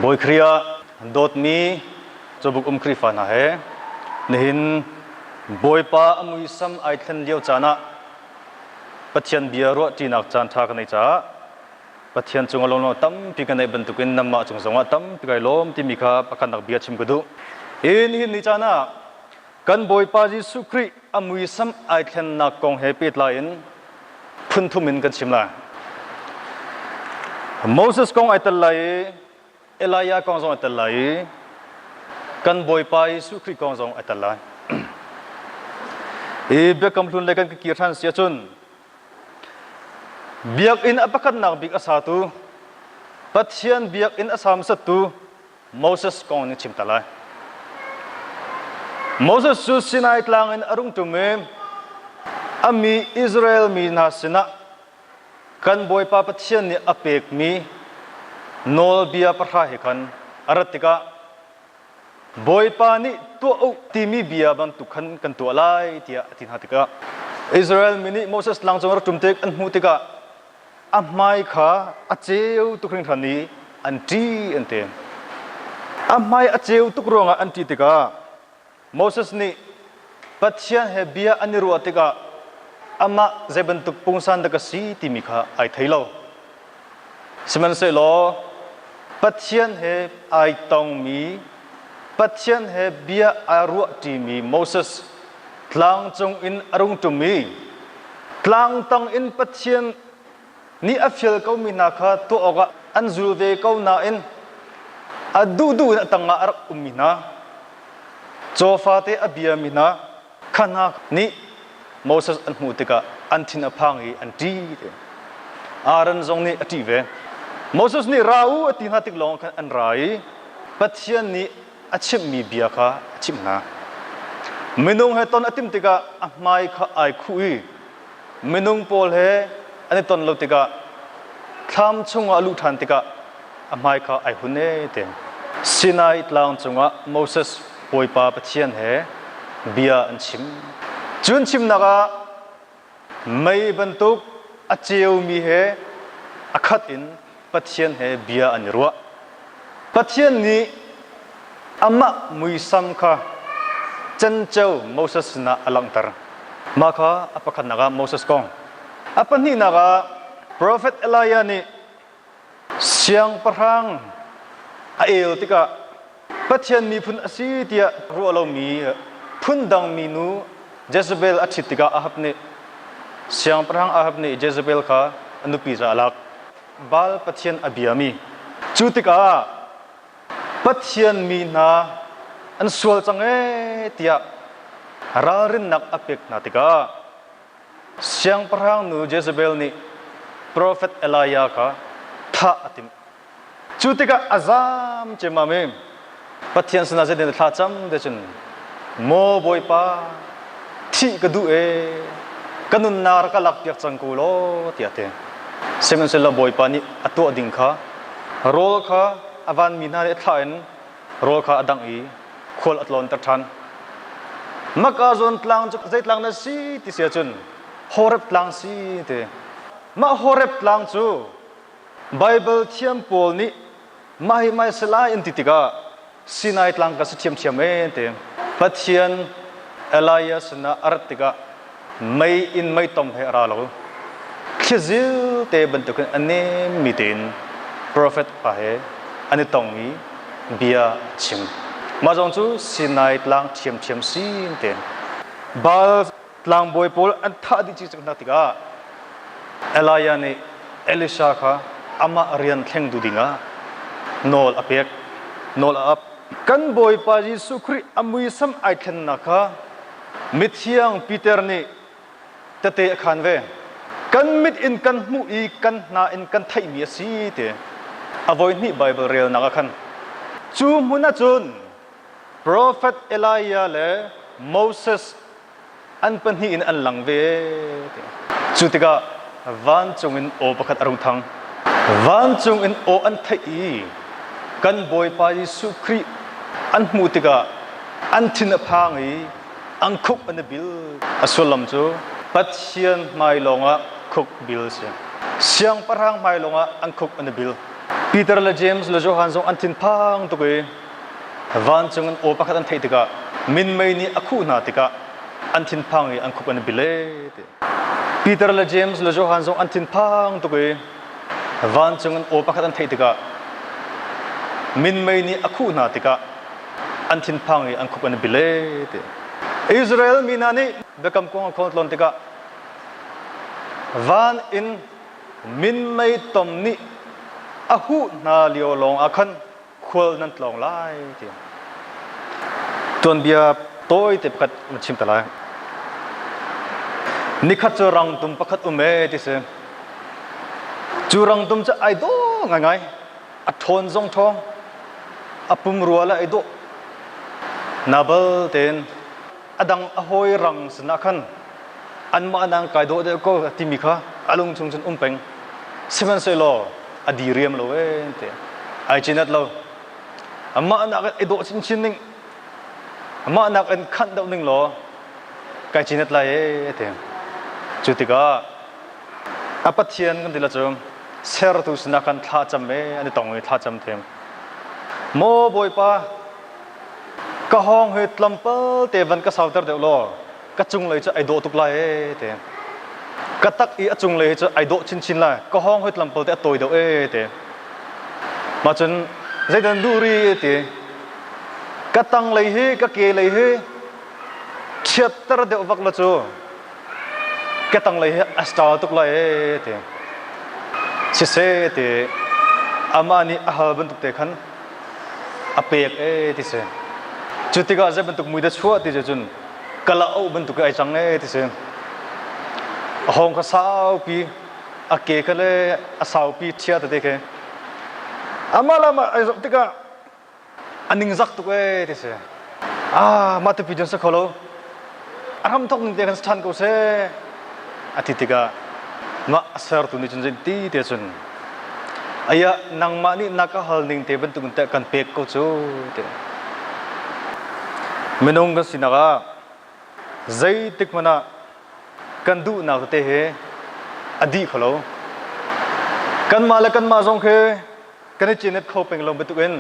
Bawi Khrih ah dawtmi cawbuk um Khrihfa hna he nihin Bawipa a muisam ai thlen lio caan ah Pathian bia ruah ṭinak caan ṭha ka neih caah Pathian cung a lawmlawm tampi ka neih bantukin nanmah cung zongah tampi kai lawm timi kha pakhatnak bia chim ka duh. Hi nihin ni caan ah kan Bawipa Jesuh Khrih a muisam ai thlennak kong he pehtlai in phun thum in kan chim lai. Moses kong ai tel lai i Elijah kong zong ai tel lai i kan Bawipa Jesuh Khrih kong zong ai tel lai. Hi biakam hlun le kan kir ṭhan si ahcun biakinn a pakhatnak bik a satu Pathian biakinn a sa hmasattu Moses kong in chim ta lai. Moses cu Sinai tlang in a rung ṭum i a mi Israel mi hna sinah kan Bawipa Pathian nih a pekmi nawlbia pahra he khan a rat tikah Bawipa nih tuah u timi bia bantuk khan kan tuah lai tiah a ti hna tikah Israel mi nih Moses tlang cung rak ṭum tik an hmuh tikah a hmai kha a ceu tuk hringhran i an ṭi an ti. A hmai a ceu tuk ruangah an ṭih tikah Moses nih Pathian he bia an i ruah tikah amah zei bantuk pungsan dah ka si timi kha ai thei lo. Sihmanhsehlaw Pathian he ai tongmi Pathian he bia aa ruahṭimi Moses tlang cung in a rung ṭum i tlang tang in Pathian nih a fial komi hna kha tuah awkah an zul ve ko nain a duhduh in a tangah a rak ummi hna caw fate a biami hna kha hna nih Moses an hmuh tikah an thin a phang i an ṭih te. Aaron zong nih a ṭih ve. Moses nih ra u a ti hna tik lawng khan an ra i Pathian nih a chimhmi bia kha a chimh hna. Minung he ton a timh tikah a hmai kha ai khuh i minung pawl he an i ton lo tikah thlam chungah a luh ṭhan tikah a hmai kha ai hun e te. Sinai tlang cungah Moses Bawipa Pathian he bia an chim. Cun chimnak ah mei bantuk a ceumi he a khat in Pathian he bia an i ruah. Pathian nih amah muisam kha cenceo Moses sinah a langhter. Mah kha a pakhatnak ah Moses kong. A pahnihnak ah profet Elijah nih siangpahrang a el tikah Pathian miphun a si tiah ruah lomi phundang minu Jezebel a ṭhit tikah Ahab nih siangpahrang Ahab nih Jezebel kha a nupi ca a lak. Baal pathian a biami. Cu tikah Pathian mi hna an sual cang ee tiah ralrinnak a pek hna tikah siangpahrang nu Jezebel nih profet Elijah kha thah a timh. Cu tikah a zaam ciammam i Pathian sinah zeitin thla cam te cun maw Bawipa thih ka duh ee ka nunnak rak ka lakpiak cang ko law tiah ti. Sihmanhsehlaw Bawipa nih a tuah ding kha rawl kha a vanmi hna nih a thlah in rawl kha a dangh i khual a tlawnter ṭhan. Maka zawn tlang cu zei tlang na si ti si ahcun Horeb tlang si ti. Mah Horeb tlang cu Baibal thiam pawl nih mah hi mai si lai an ti tikah Sinai tlang ka si ṭhiamṭhiam ee ti. Pathian Elijah sinah a rat tikah mei in meitom he a ra lo. Thlizil te bantukin a nemmi tein profet pa he an i tong i bia a chim. Mah zong cu Sinai tlang ṭhiamṭhiam sin te. Baal tlangbawi pawl an thah dih cikcek hna tikah Elijah nih Elisha kha amah rian thleng duh dingah nawl a pek, nawl a ap. Kan Bawipa Jesuh Khrih a muisam ai thlennak kha mithiang Peter nih tete a khaan ve. Kan mit in kan hmuh i kan hna in kan theihmi a si ti a voihnih Baibal relnak ah khan. Cu hmun ah cun Profet Elijah le Moses an pahnih in an lang ve. Cu tikah vancung in aw pakhat a rung thang. Vancung in aw an theih i kan Bawipa Jesuh Khrih an hmuh tikah an thin a phang i an khuk an i bil. A sullam cu Pathian hmai lawngah khuk bil a si. Siangpahrang hmai lawngah an khuk an i bil. Peter le James le Johan zong an thinphang tuk i vancung in aw pakhat an theih tikah minmei nih a khuh hna tikah an thinphang i an khup an i bil ee ti. Peter le James le Johan zong an thinphang tuk i vancung in aw pakhat an theih tikah minmei nih a khuh hna tikah an thinphang i an khup an i bil ee ti. Israel mi hna nih biakam kong a khawn tlawn tikah van in minmei tom nih a huh hna lio lawng ah khan khual nan tlawng lai ti. Tuanbia tawi te pakhat na chim ta lai. Nikhat cu rangtum pakhat um ee ti si. Cu rangtum cu ai dawh ngaingai. A ṭhawn zong ṭhawng. A pumrua le ai dawh. Nabal tein a dang a hawi rang sinah khan anmah nang kai dawh deuh ko timi kha a lung chung cun um peng. Sihmanhsehlaw a diriam lo ee ti. Ai cinat lo. Amah nak in i dawh chinchin ning. Amah nak in khanh deuh ning law kai cinat lai ee ti. Cu tikah a Pathian kan ti la cu sertu sinah khan thla cam ee an i tong i thla cam them. Maw Bawipa ka hawng hi tlawmpal te van ka sauter deuh law ka cunglei cu ai dawh tuk lai ee te. Ka tak i a cunglei hi cu ai dawh chinchin lai. Ka hawng hi tlawmpal te a tawi deuh ee te. Mah cun zeidan duh ri ti. Ka tanglei hi ka ke lei hi chiatter deuh vak la cu ka tanglei hi a star tuk lai ee ti. Siseh ti amah nih a hal bantuk te khan a pek ee ti si. Cu tikah zei bantuk mui dah chuah ti cun kala oh bantuk ai cang ee ti si. A hawng kha saupi a ke kha le a saupi ṭhia tete khi amah le amah ai zoh tikah a ningzak tuk ee ti si. Ah mah tupi cun si kho lo. A hram thok ning te khan si ṭhan ko seh a ti tikah mah a sertu nih cun zeiti te cun Aya nangmah nih na ka hal ning te bantuk in teh kan pek ko cu ti. Minung kan sinak ah zeitik hmanh ah kan duhnak tete he a dih kho lo. Kanmah le kanmah zong khi kan i cinet kho peng lo bantuk in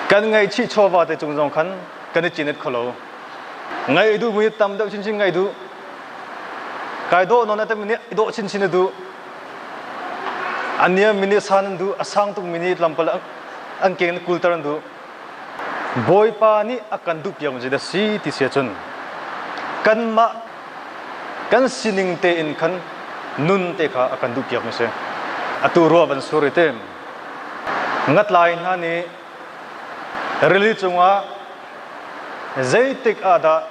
kan ngaihchih chawva te cung zong khan kan i cinet kho lo. Ngaih duh mi tam deuh chinchin ngaih duh. Kai dawh non a mi nih i dawh chinchin a duh. A niam mi nih san an duh, a sang tuk mi nih tlawmpal an keng kulter an duh. Bawipa nih a kan duh piak mi zeidah si ti si ahcun kanmah kan sining tein khan nun te kha a kan duh piak mi si. Atu ruah van sur i te ngatlai hna nih rili cungah zeitik ah dah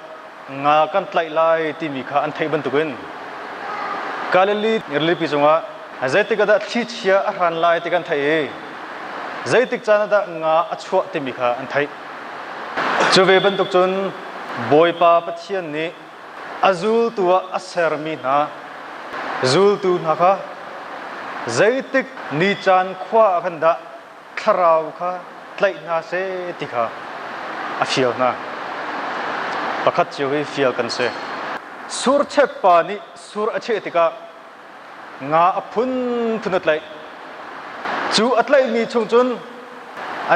nga kan tlaih lai timi kha an theih bantukin Galilee rilipi cungah zeitik ah dah thlichia a hran lai ti kan theih i zeitik caan ah dah nga a chuah timi kha an theih. Cu ve bantuk cun Bawipa Pathian nih a zultu ah a sermi hna zultu hna kha zeitik ni caan khua ah khan dah thlarau kha tlaih hna seh ti kha a fial hna. Pakhat cio hi fial kan si. Surchep pa nih sur a cheh tikah nga a phunphun a tlaih. Cu a tlaihmi chung cun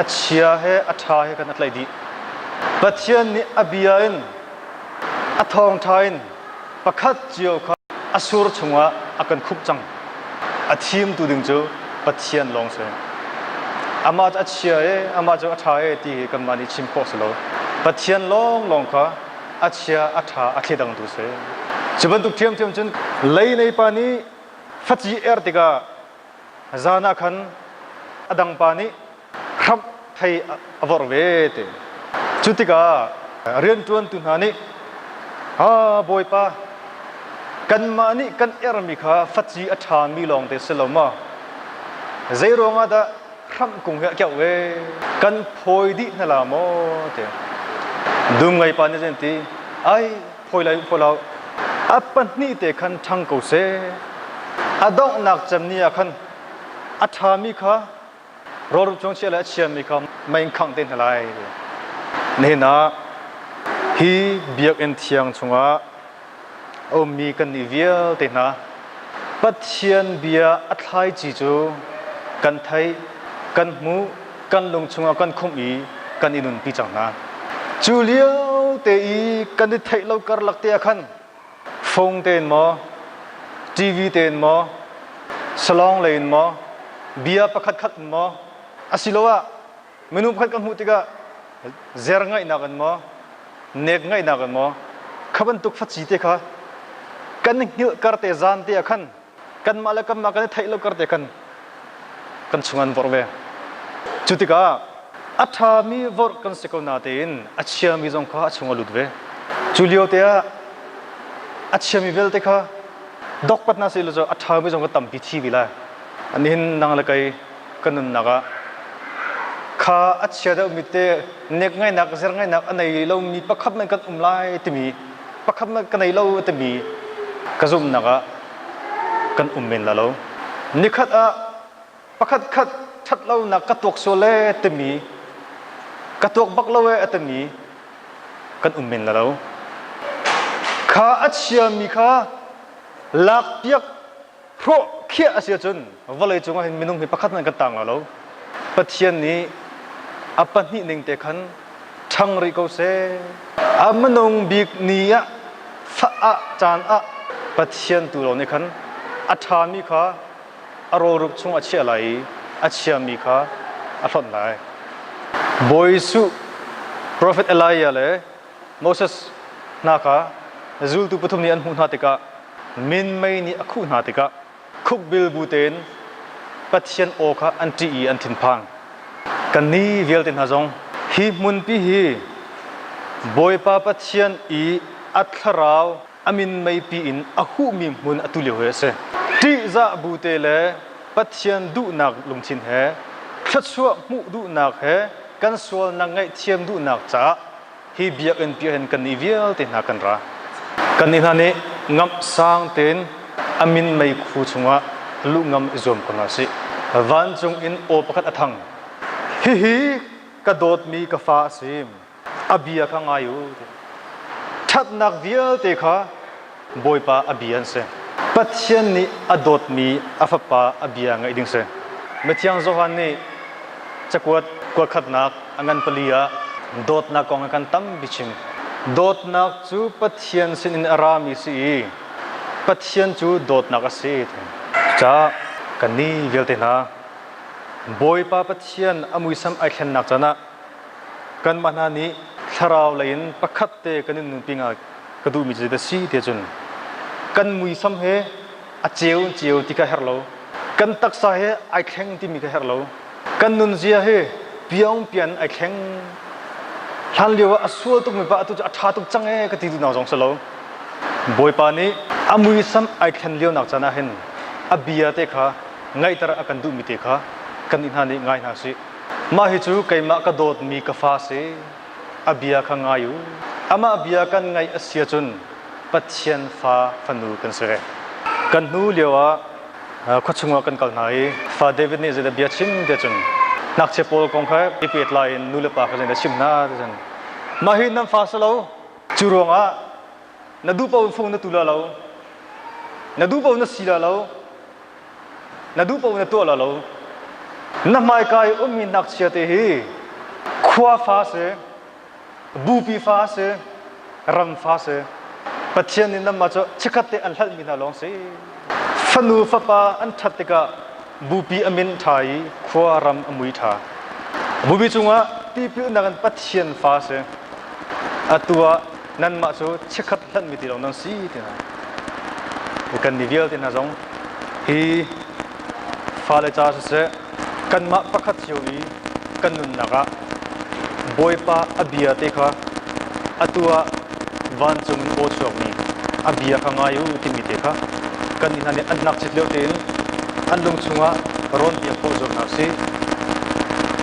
a chia he a ṭha he khan a tlaih dih. Pathian nih a bia in a thawngṭha in pakhat cio kha a sur chungah a kan khup cang. A thimtu ding cu Pathian lawng si. Amah cu a chia e, amah cu a ṭha e ti hi kanmah nih chim khawh si lo. Pathian lawnglawng kha a chia, a ṭha, a thledangtu si. Cu bantuk ṭhiamṭhiam cun lei nei pa nih faci er tikah zan ah khan a dang pa nih hramh thei a vorh ve ti. Cu tikah rianṭuantu hna nih Ah Bawipa, kanmah nih kan ermi kha faci a ṭhami lawngte si lo maw? Zei ruangah dah hramh kung hi a keuh ve? Kan phawi dih hna la maw? Ti. Dum ngei pa nih cun ti, ai phawi lai phawi lo. A pahnih te khan ṭhang ko seh. A donghnak cem ni ah khan a ṭhami kha rawlrup chung chia le a chiami kha mei in khangh te hna lai. Nihin ah hi biakinn thiang chungah a ummi kannih vialte hna Pathian bia a thlaici cu kan theih. kan hmuh, kan lung chungah kan khumh i kan i nunpi cang hna. Cu lio te i kan i theih lo karlak te ah khan phone tein maw, TV tein maw, salong lei in maw, bia pakhat khat in maw, asiloah minung pakhat kan hmuh tikah zer ngaihnak in maw, nek ngaihnak in maw, kha bantuk faci te kha kan hngilh kar te zan te ah khan kanmah le kanmah kan i theih lo kar te khan kan chung an vorh ve. Cu tikah a ṭhami vorh kan si ko natein a chiami zong kha a chung a lut ve. Cu lio te ah a chiami vialte kha dokpat hna seh law a ṭhami zong kha tampi thi ve lai. Nihin nang le kei kan nunnak ah kha a chia deuhmi te nek ngainak zer ngainak a nei lomi pakhat hmanh kan um lai timi pakhat hmanh ka nei lo timi ka zumhnak ah kan um men la lo. Nikhat ah pakhat khat ṭhatlonak ka tuak sual e timi ka tuak bak lo e a timi kan um men la lo. Kha a chiami kha lakpiak hrawh khiah a si ahcun vawlei cungah hin minung hi pakhat hmanh kan tang la lo. Pathian nih a pahnih ning te khan ṭhang rih ko seh. A minung bik ni ah fah ah caan ah Pathian tu lawng nih khan a ṭhami kha a rawlruk chung a chiah lai i a chiami kha a hlonh lai. Bawi Jesuh, Profet Elijah le Moses hna kha zultu pathum nih an hmuh hna tikah minmei nih a khuh hna tikah khukbil bu tein Pathian aw kha an ṭih i an thinphang. Kannih vialte hna zong hi hmunpi hi Bawipa Pathian i a thlarau a minmeipi in a huhmi hmun atu lio hi a si. Ṭihzah bu te le Pathian duhnak lungthin he thluachuah hmuh duhnak he kan sualnak ngaihthiam duhnak caah hi biakinn pi hin kannih vialte hna kan ra. Kannih hna nih ngamh sang tein a min meikhu chungah luh ngam i zuam ko hna sih. Vancung in aw pakhat a thang. Hihi ka dawtmi ka fa a si. A bia kha ngai u. Ṭhatnak vialte kha Bawipa a bia an si. Pathian nih a dawtmi a fapa a bia ngaih ding si. Mithiang Johan nih cakuat kuatkhatnak a ngan pali ah dawtnak kong he kan tampi chim. Dawtnak cu Pathian sinin a rami si i Pathian cu dawtnak a si. Cucaah kannih vialte hna Bawipa Pathian a muisam ai thlennak can ah kanmah hna nih thlarau lei in pakhat te kan in nunpi hnga ka duhmi cu zeidah si ti ahcun kan muisam he a ceu in ceu ti kha herh lo kan taksa he ai thleng timi kha herh lo kan nunzia he piangpian ai thleng hlan lio ah a sual tukmi pa atu cu a ṭha tuk cang ee ka ti duhnak zong si lo Bawipa nih a muisam ai thlen lionak caan ah hin a bia te kha ngaihter a kan duhmi te kha kan nih hna nih ngai hna sih mah hi cu keimah ka dawtmi ka fa si a bia kha ngai u. Amah bia kan ngaih a si ahcun Pathian fa fanu kan si ve. Kan hnu lio ah khuachung ah kan kal hna i fa David nih zeidah bia chim ti ahcun ngakchia pawl kong kha i pehtlai in nu le pa kha zeidah chim hna ti cun mah hi nan fa si lo cu ruangah na duh paoh in fung na tu la lo na duh paoh na si la lo na duh paoh na tuah la lo na hmaika i ummi ngakchia te hi khua fa si bupi fa si ram fa si Pathian nih nanmah cu chikkhat te an hlalhmi hna lawng si fanu fapa an ṭhat tikah bupi a min ṭha i khua ram a mui ṭha bupi cungah tipilnak in Pathian fa si atu ah nanmah cu chikkhat hlanhmi ti lawng nan si ti hna kan ni vialte hna zong hi fale ca siseh kanmah pakhat cio i kan nunnak ah Bawipa a bia te kha atu ah vancung in aw chuakmi a bia kha ngai u timi te kha kan nih hna nih an ngakchit lio tein an lung chungah rawnpiak khawh zuam hna sih.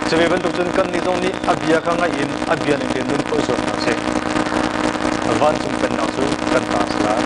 Cu ve bantuk cun kannih zong nih a bia kha ngaih in a bia ning tein nun khawh zuam hna sih. Vancung pennak cu kan ta a si lai.